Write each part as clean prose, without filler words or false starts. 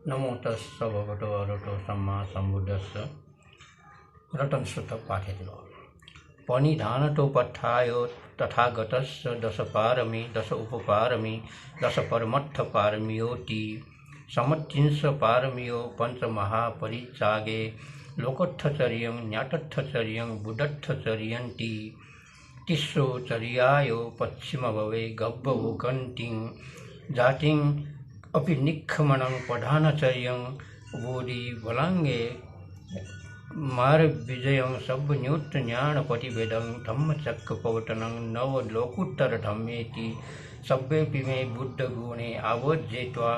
नमो तस्स भगवतो अरहतो सम्मा सम्बुद्धस्स रटन सुत पाठेतिलो पनिधानतोपत्थायो तथागतस्य दश पारमी दश उपपारमी दश परमत्थ पारमियोति समत्तिंश पारमियो पंचमहापरिचागे लोकोत्थचर्यं न्याटत्थचर्यं बुद्धत्थचर्यन्ति तिस्रोचर्यायो पश्चिमभवे गब्बवुकन्तिं जातिं अपि निखमनं प्रधानचर्यं बोधि बलांगे मार्गविजयं सब्बन्युत्तज्ञानप्रतिवेदं धम्मचक्रप्रवर्तनं नवलोकोत्तरधम्मेति सब्बेऽपि मे बुद्धगुणे आवर्जेत्वा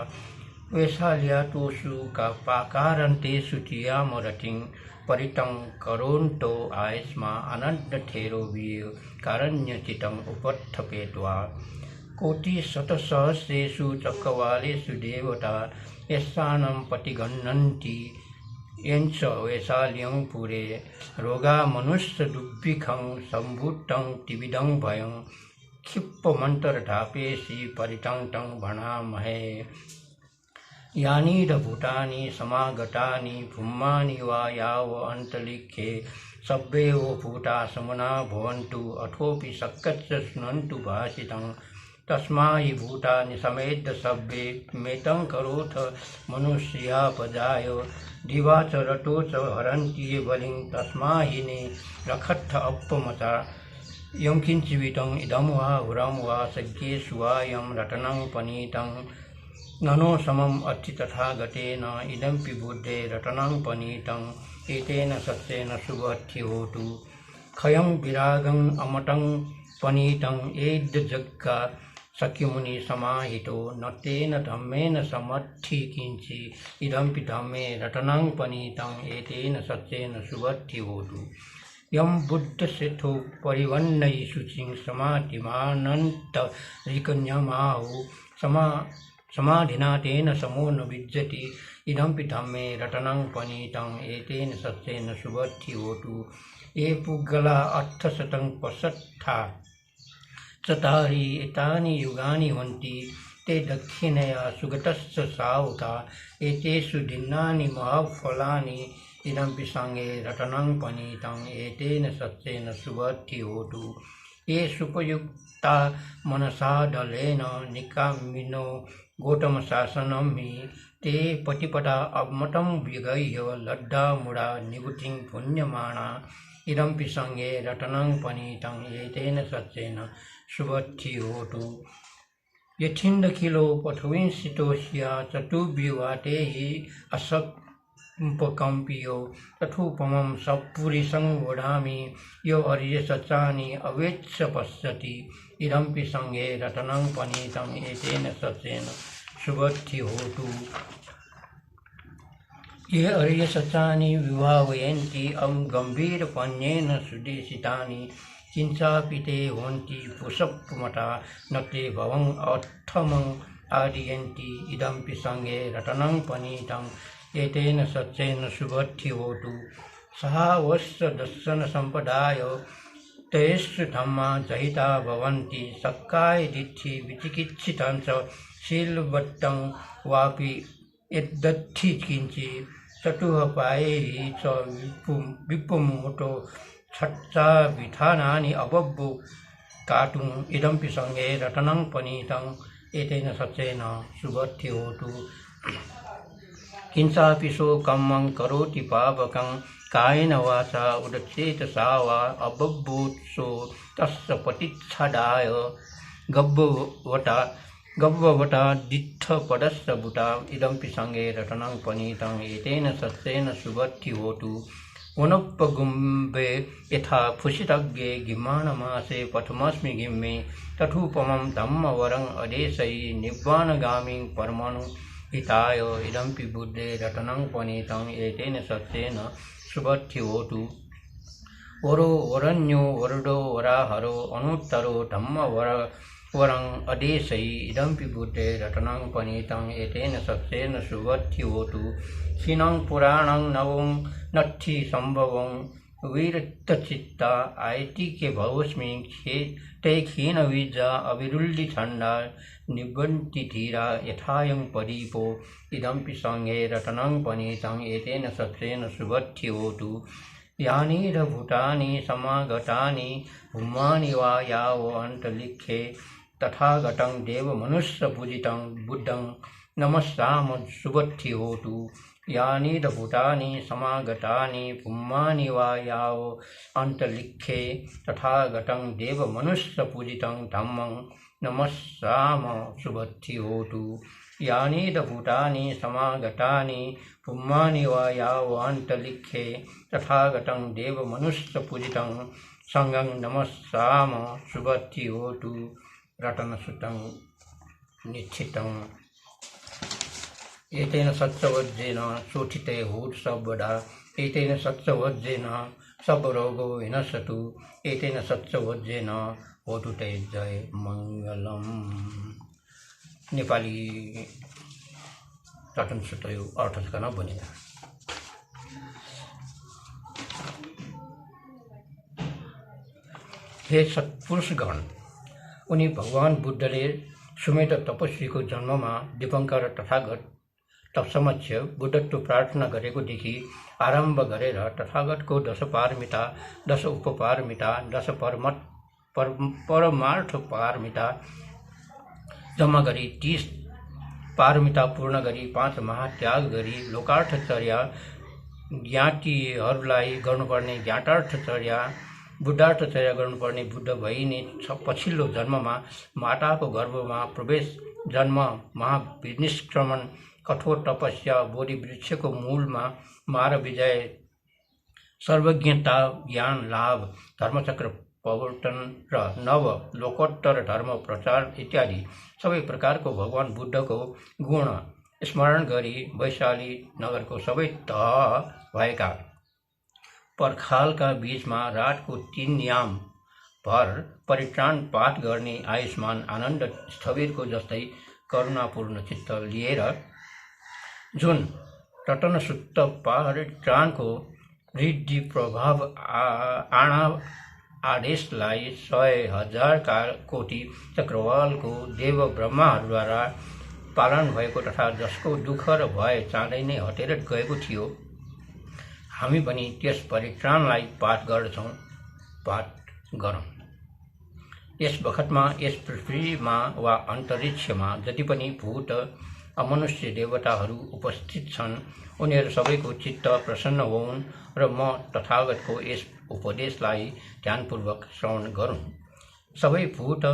वैशाल्यातोषु पाकारान्तेषु चियामरतिं परितं करोन्तो आयस्मा अनन्तथेरो कारण्यचितम् उपत्थपेत्वा कोटिशतसहस्रेषु चक्रवालेषु देवता यस्यानं प्रतिगणन्ति यञ्च वैशाल्यं पुरे रोगा मनुष्यदुर्भिक्षं सम्भूतं त्रिविधं भयं क्षिप्पमन्तर्धापेशि परितं तं भणामहे यानि भूतानि समागतानि भूमानि वा याव अन्तरिक्षे सब्बेव भूता समना भवन्तु अथोपि शक्यस्य शृण्वन्तु भाषितं तस्माहि भूतानि समेत सब्बे मेतं करोथ मनुष्या पजाय दिवा च रटो च हरन्ति ये बलिं तस्माहिने रखत्थ अपमता यं किञ्चिवितं इदं वा हुरं वा सज्ञेषु वा यं रटनं पनीतं ननो समम् अस्ति तथागतेन इदमपि बुद्धे रटनं पनीतं एतेन सत्येन शुभर्थ्योतु खयं विरागं अमतं पनीतं एद्यजग्गा शक्यमुनि समाहितो न तेन धम्मेन समर्थि किंचि इदमपि धम्मे रटनं पनीतं एतेन सत्येन शुभर्थ्योतु यं बुद्धसेथो परिवन्नयि शुचिं समाधिमानन्तरिकन्यमाहु समाधिना तेन समो न विद्यति इदमपि धम्मे रटनं पनीतं एतेन सत्येन शुभर्थ्योतु ये पुग्गला अर्थशतं पश्यत्था चतारि एतानि युगानि हन्ति ते दक्षिणया सुगतश्च सावुता एतेषु दिनानि महाफलानि इदमपि संगे रटनं पनीतं एतेन सत्येन शुभर्थ्योतु ये सुपयुक्ता मनसा दलेन निकामिनो गौतमशासनं हि ते पतिपदा अमतं विगह्य लड्डा मुडा निवृत्तिं पुण्यमाना इदमपि संगे रटनं पनीतं एतेन सत्येन शुभर्थ्योतु यथिन्दखिलो पथविंसितोऽस्य चतुर्व्युवाते हि असम्पकम्पियो तथोपमं सपुरिशं वदामि यो अर्यसचानि अवेत्स पश्यति इदमपि संगे रटनं पनीतं एतेन सत्येन शुभर्थ्योतु ये अर्यसचानि विभावयन्ति गम्भीरपण्येन सुदेशितानि किंचापि ते हन्ति पुष्पमता न ते भवं अर्थमं आदयन्ति इदमपि संगे रटनं पनीतं एतेन सत्येन शुभर्थ्योतु सहावस्य दर्शन संपदाय तयस्सु धम्मा जहिता भवन्ति सक्काय दिद्धि विचिकित्सितं च शीलवत्तं वापि यद्दद्धि किंचि चतुःपायैः च विपुमोतो छट्टा विधानानि अबब्बु काटुं इदमपि संगे रटनं पनीतं एतेन सत्येन शुभर्थ्योतु किंचापि सो कम्मं करोति पापकं कायेन वाचा उदचेतसा वा अबब्बुत्सो तस्य प्रतिच्छादाय गब्बवटा दिट्ठपदस्य बुटा इदमपि संगे रटनं पनीतं एतेन सत्येन शुभर्थ्योतु वनोपगुम्बे यथा फुसितज्ञे गिम्माणमासे पथमस्मि गिम्मे तथोपमं धम्मवरं अदेशयि निब्बाणगामिं परमाणु हिताय इदमपि बुद्धे रटनं पनीतं एतेन सत्येन शुभर्थ्योतु वरो वरण्यो वरदो वराहरो अनुत्तरो धम्मवरं अदेशयि इदमपि बुद्धे रटनं पनीतं एतेन सत्येन शुभर्थ्योतु क्षीणं पुराणं नवं नत्थि सम्भवं विरक्तचित्ता आयति के भवस्मि ते खेन विजा अविरुल्लि छंदा निबन्ति धीरा यथायं पदीपो इदम्पि संगे रटनं पनीतं एतेन सत्रेण सुबध्यहोतु यानिरभूतानि समागतानि भूमानि वा यावो अन्तलिखे तथागतं देवमनुष्यपूजितं बुद्धं नमस्साम सुबध्यहोतु यानिरभूतानि समागतानि भूमानि वा यावो अन्तलिखे तथागतं देवमनुष्यपूजितं धम्मं नमस्साम सुबध्यहोतु यानिरभूतानि समागतानि भूमानि वा यावो अन्तलिखे तथागतं देवमनुष्यपूजितं संगं नमस्साम सुबध्यहोतु रटनसुतं निश्चितं एतेन सत्सवज्जेन शोठिते होत सबदा एतेन सत्सवज्जेन सब रोगो विनशतु एतेन सत्सवज्जेन होतु ते जय मङ्गलम। नेपाली रटनसुत यो अर्थकन बनेको हे सत्पुरुषगण, उनी भगवान बुद्धले सुमेध तपस्वीको जन्ममा दिपङ्कर तथागत तत्समक्ष बुद्धत्व प्रार्थना गरेको देखि आरम्भ गरेर तथागतको 10 पारमिता 10 उपपारमिता 10 परमार्थ पारमिता जम्मा गरी 30 पारमिता पूर्ण गरी 5 महात्याग गरी लोकार्थचर्या ज्ञातिहरूलाई गर्नुपर्ने ज्ञातार्थचर्या बुद्धार्थचर्या गर्नुपर्ने बुद्ध भई नै पछिल्लो जन्ममा माताको गर्भमा प्रवेश जन्म महाविनिष्क्रमण कठोर तपस्या बोधि वृक्षको मूलमा मार विजय सर्वज्ञता ज्ञान लाभ धर्मचक्र प्रवर्तन र नव लोकोत्तर धर्म प्रचार इत्यादि सबै प्रकारको भगवान बुद्धको गुण स्मरण गरी वैशाली नगरको सबै तह भएका पर्खालका बीचमा रातको 3 याम भर परित्राण पाठ गर्ने आयुष्मान आनन्द स्थविरको जस्तै करुणापूर्ण चित्त लिएर जुन रटनसुत्त परित्राणको रिद्धि प्रभाव आदेशलाई 100,000 कोटि चक्रवालको देव ब्रह्माहरूद्वारा पालन भएको तथा जसको दुःख र भय चाँडै नै हटेर गएको थियो, हामी पनि त्यस परित्राणलाई पाठ गर्छौँ। पाठ गरौँ। यस बखतमा यस पृथ्वीमा वा अन्तरिक्षमा जति पनि भूत अमनुष्य देवताहरू उपस्थित छन्, उनीहरू सबैको चित्त प्रसन्न होउन् र म तथागतको यस उपदेशलाई ध्यानपूर्वक श्रवण गरौँ। सबै भूत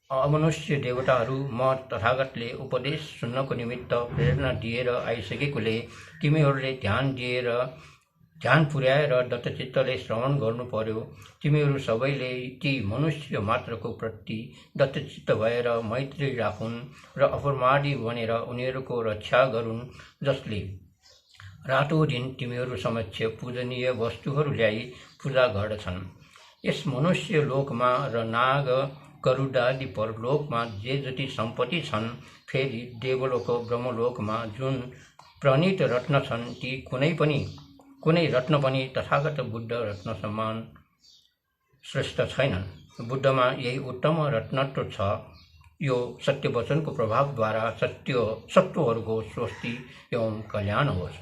अमनुष्य देवताहरू म तथागतले उपदेश सुन्नको निमित्त प्रेरणा दिएर आइसकेकोले तिमीहरूले ध्यान पुर्याएर दत्तचित्तले श्रवण गर्नु पर्यो। तिमीहरू सबैले ती मनुष्य मात्रको प्रति दत्तचित्त भएर मैत्री राखुन् र अप्रमादी बनेर उनीहरूको रक्षा गरून्, जसले रातो दिन तिमीहरू समक्ष पूजनीय वस्तुहरू ल्याई पूजा गर्दछन्। यस मनुष्य लोकमा र नाग गरुडादि परलोकमा जे जति सम्पत्ति छन्, फेरि देवलोक ब्रह्मलोकमा जुन प्रणीत रत्न छन्, ती कुनै रत्न पनि तथागत बुद्ध रत्न समान श्रेष्ठ छैनन्। बुद्धमा यही उत्तम रत्नत्व छ। यो सत्य वचनको प्रभावद्वारा सत्वहरूको स्वस्ति एवं कल्याण होस्।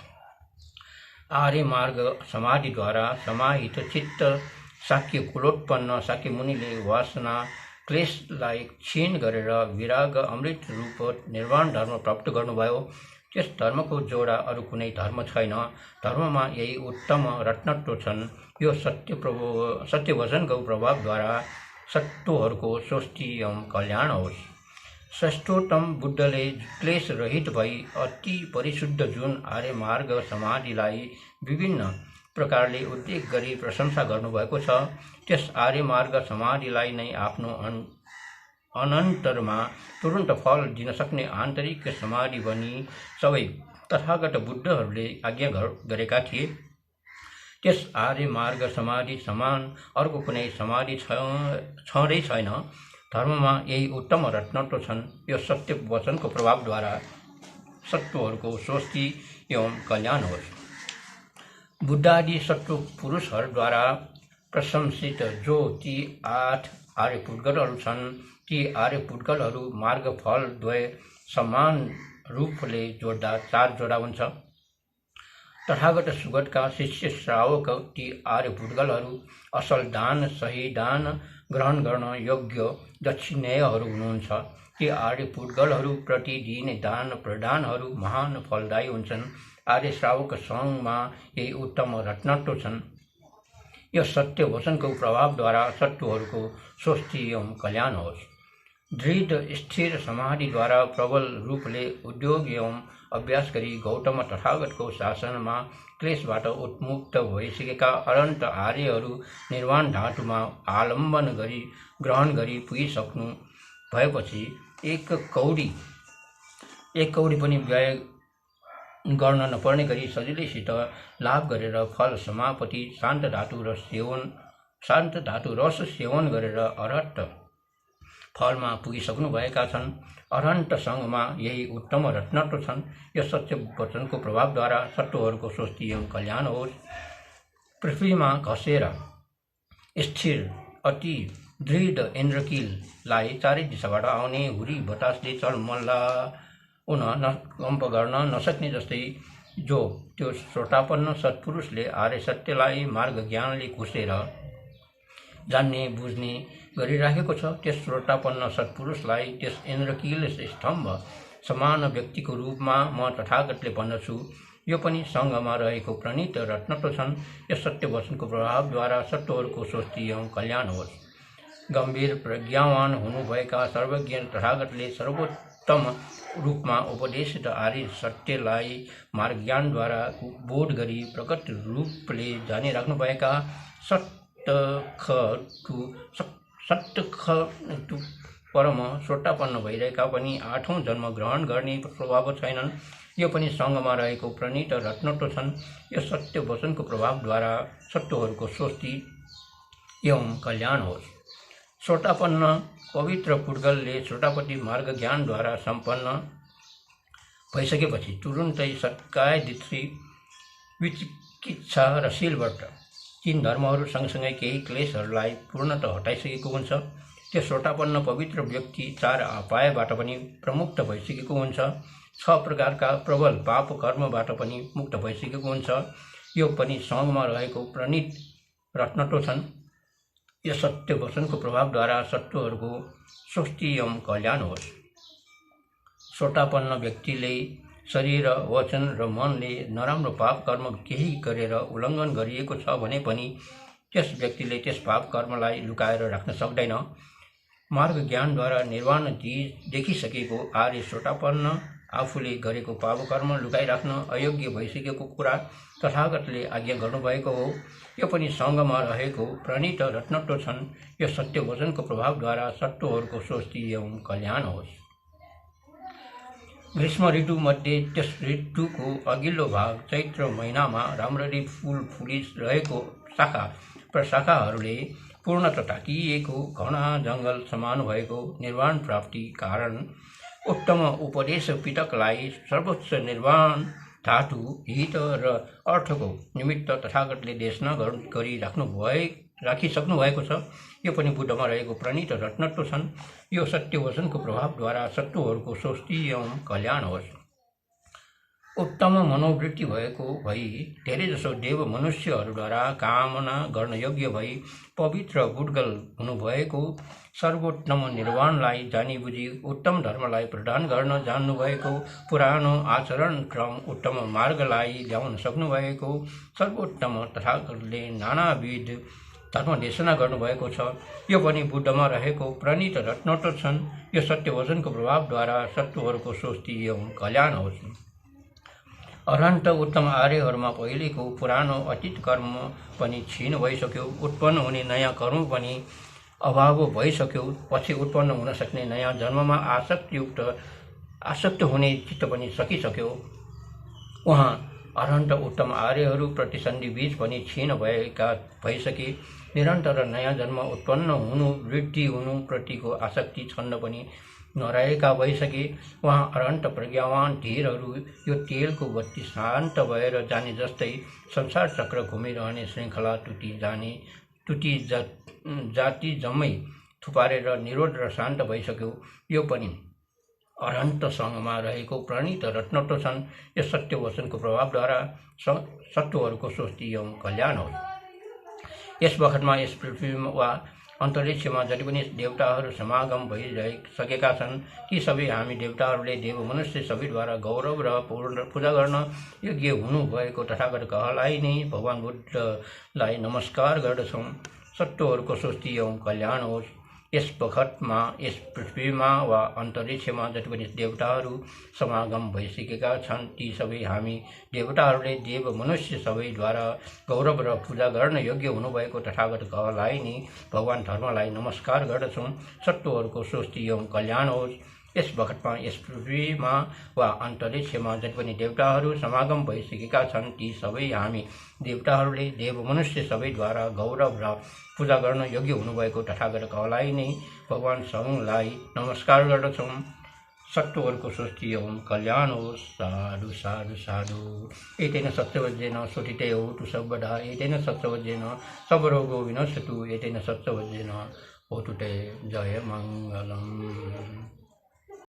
आर्य मार्ग समाधिद्वारा समाहित चित्त शाक्य कुलोत्पन्न शाक्य मुनिले वासना क्लेशलाई क्षीण गरेर विराग अमृत रूप निर्वाण धर्म प्राप्त गर्नुभयो। त्यस धर्मको जोडा अरू कुनै धर्म छैन। धर्ममा यही उत्तम रत्नत्व छन्। यो सत्य वचनको प्रभावद्वारा सत्वहरूको स्वस्ति एवं कल्याण होस्। श्रेष्ठोत्तम बुद्धले क्लेश रहित भई अति परिशुद्ध जुन आर्य मार्ग समाधिलाई विभिन्न प्रकारले उल्लेख गरी प्रशंसा गर्नुभएको छ, त्यस आर्य मार्ग समाधिलाई नै आफ्नो अनन्तरमा तुरुन्त फल दिन सक्ने आन्तरिक समाधि भनी सबै तथागत बुद्धहरूले आज्ञा गरेका थिए। त्यस आर्य मार्ग समाधि समान अर्को कुनै समाधि छँदै छैन। धर्ममा यही उत्तम रत्नत्व छन्। यो सत्य वचनको प्रभावद्वारा सत्वहरूको स्वस्ति एवं कल्याण होस्। बुद्ध आदि सत्व पुरुषहरूद्वारा प्रशंसित जो ती 8 आर्य पुद्गलहरू छन्, ती आर्य पुद्गलहरू मार्गफल द्वय समान रूपले जोड्दा 4 जोडा हुन्छ। तथागत सुगतका शिष्य श्रावक ती आर्य पुद्गलहरू असल दान, सही दान ग्रहण गर्न योग्य दक्षिणेयहरू हुनुहुन्छ। ती आर्य पुद्गलहरू प्रति दिइने दान प्रदानहरू महान फलदायी हुन्छन्। आर्य श्रावक सङ्घमा यही उत्तम रत्नत्व छन्। यस सत्य वचनको प्रभावद्वारा शत्रुहरूको स्वस्ति एवं कल्याण होस्। दृढ स्थिर समाधिद्वारा प्रबल रूपले उद्योग एवं अभ्यास गरी गौतम तथागतको शासनमा क्लेशबाट उत्मुक्त भइसकेका अनन्त आर्यहरू निर्वाण धातुमा आलम्बन गरी ग्रहण गरी पुगिसक्नु भएपछि एक कौडी पनि व्यय गर्न नपर्ने गरी सजिलैसित लाभ गरेर फल समापति शान्त धातु रस सेवन गरेर अरहत फलमा पुगिसक्नुभएका छन्। अरहन्त सङ्घमा यही उत्तम रत्नत्व छन्। यस सत्य वचनको प्रभावद्वारा शत्रुहरूको स्वस्ति एवं कल्याण होस्। पृथ्वीमा घसेर स्थिर अति दृढ इन्द्रकीललाई चारै दिशाबाट आउने हुरी बतासले चलमल्ला कंप गर्न नसक्ने जस्तै जो त्यो श्रोतापन्न सत्पुरुषले आर्य सत्यलाई मार्ग ज्ञानले घुसेर जान्ने बुझ्ने गरिराखेको छ, त्यस श्रोतापन्न सत्पुरुषलाई त्यस इन्द्रकील स्तम्भ समान व्यक्तिको रूपमा म तथागतले भन्दछु। यो पनि सङ्घमा रहेको प्रणीत रत्नत्व छन्। यस सत्य वचनको प्रभावद्वारा सत्वहरूको स्वस्ति एवं कल्याण होस्। गम्भीर प्रज्ञावान हुनुभएका सर्वज्ञ तथागतले सर्वोत्तम रूपमा उपदेशित आर्य सत्यलाई मार्ग ज्ञानद्वारा बोध गरी प्रकट रूपले जानिराख्नुभएका सत्य परम श्रोतापन्न भइरहेका पनि 8औं जन्म ग्रहण गर्ने स्वभाव छैनन्। यो पनि सङ्घमा रहेको प्रणीत रत्नत्व छन्। यस सत्य वचनको प्रभावद्वारा सत्वहरूको स्वस्ति एवं कल्याण होस्। श्रोतापन्न पवित्र पुद्गलले श्रोतापति मार्ग ज्ञानद्वारा सम्पन्न भइसकेपछि तुरुन्तै सत्काय दित्री विचिकित्सा र शीलव्रत 3 धर्महरू सँगसँगै केही क्लेशहरूलाई पूर्णतः हटाइसकेको हुन्छ। त्यो श्रोतापन्न पवित्र व्यक्ति 4 अपायबाट पनि प्रमुक्त भइसकेको हुन्छ। 6 प्रकारका प्रबल पाप कर्मबाट पनि मुक्त भइसकेको हुन्छ। यो पनि सङ्घमा रहेको प्रणीत रत्नत्व छन्। यस सत्य वचनको प्रभावद्वारा सत्वहरूको स्वस्ति एवं कल्याण होस्। श्रोतापन्न व्यक्तिले शरीर वचन र मनले नराम्रो पाप कर्म केही गरेर उल्लङ्घन गरिएको छ भने पनि त्यस व्यक्तिले त्यस पाप कर्मलाई लुकाएर राख्न सक्दैन। मार्ग ज्ञानद्वारा निर्वाण देखिसकेको आर्य श्रोतापन्न आफूले गरेको पाप कर्म लुकाइराख्न अयोग्य भइसकेको कुरा तथागतले आज्ञा गर्नुभएको हो। यो पनि सङ्घमा रहेको प्रणीत रत्नत्व छन्। यो सत्य वचनको प्रभावद्वारा सत्वहरूको स्वस्ति एवं कल्याण होस्। ग्रीष्म ऋतुमध्ये त्यस ऋतुको अघिल्लो भाग चैत्र महिनामा राम्ररी फुल फुलिरहेको शाखा प्रशाखाहरूले पूर्णतः ढाकिएको घना जङ्गल समान भएको निर्वाण प्राप्ति कारण उत्तम उपदेश पिटकलाई सर्वोच्च निर्वाण धातु हित र अर्थको निमित्त तथागतले देशना राखिसक्नु भएको छ। यो पनि बुद्धमा रहेको प्रणीत रत्नत्व छन्। यो सत्य वचनको प्रभावद्वारा सत्वहरूको स्वस्ति एवं कल्याण होस्। उत्तम मनोवृत्ति भएको भई धेरैजसो देव मनुष्यहरूद्वारा कामना गर्न योग्य भई पवित्र बुद्गल हुनुभएको सर्वोत्तम निर्वाणलाई जानी बुझी उत्तम धर्मलाई प्रदान गर्न जान्नुभएको पुरानो आचरण क्रम उत्तम मार्गलाई ल्याउन सक्नुभएको सर्वोत्तम तथागतले नानाविध धर्म देशना गर्नुभएको छ। यो पनि बुद्धमा रहेको प्रणीत रत्नत्व छन्। यो सत्य वचनको प्रभावद्वारा सत्वहरूको स्वस्ति एवं कल्याण होस्। अरहन्त उत्तम आर्यहरूमा पहिलेको पुरानो अतीत कर्म पनि क्षीण भइसक्यो। उत्पन्न हुने नयाँ कर्म पनि अभाव भइसक्यो। पछि उत्पन्न हुन सक्ने नयाँ जन्ममा आसक्त हुने चित्त पनि सकिसक्यो। उहाँ अरहन्त उत्तम आर्यहरू प्रतिसन्धि बीज पनि क्षीण भइसके। निरन्तर नयाँ जन्म उत्पन्न हुनु वृद्धि हुनु प्रतिको आसक्ति छन्द पनि नरहेका भइसके। उहाँ अरन्त प्रज्ञावान धीरहरू यो तेलको बत्ती शान्त भएर जाने जस्तै संसार चक्र घुमिरहने श्रृङ्खला टुटी जाति जम्मै थुपारेर निरोध र शान्त भइसक्यो। यो पनि अरन्तसँगमा रहेको प्रणीत रत्नत्व छन्। यस सत्य वचनको प्रभावद्वारा सत्वहरूको स्वस्ति एवं कल्याण हो। यस बखतमा यस पृथ्वीमा वा अन्तरिक्षमा जति पनि देवताहरू समागम भइसकेका छन्, ती सबै हामी देवताहरूले देव मनुष्य सबैद्वारा गौरव र पूजा गर्न योग्य हुनुभएको तथागत कहलाई नै भगवान् बुद्धलाई नमस्कार गर्दछौँ। सत्वहरूको स्वस्ति एवं कल्याण होस्। यस बखतमा यस पृथ्वीमा वा अन्तरिक्षमा जति पनि देवताहरू समागम भइसकेका छन्, ती सबै हामी देवताहरूले देव मनुष्य सबैद्वारा गौरव र पूजा गर्न योग्य हुनुभएको तथागत कहलाई नि भगवान् धर्मलाई नमस्कार गर्दछौँ। सत्वहरूको स्वस्ति एवं कल्याण होस्। यस बखतमा यस पृथ्वीमा वा अन्तरिक्षमा जति पनि देवताहरू समागम भइसकेका छन्, ती सबै हामी देवताहरूले देव मनुष्य सबैद्वारा गौरव र पूजा गर्न योग्य हुनुभएको तथागत कहलाई नै भगवान् सङ्घलाई नमस्कार गर्दछौँ। सत्वहरूको स्वस्ति एवं कल्याण होस्। साधु साधु साधु। एतेन सत्यवज्रेन स्वटिते होतु सर्वदा। एतेन सत्यवज्रेन सर्वरोगो विनश्यतु। एतेन सत्यवज्रेन होतु ते जय मङ्गलम्।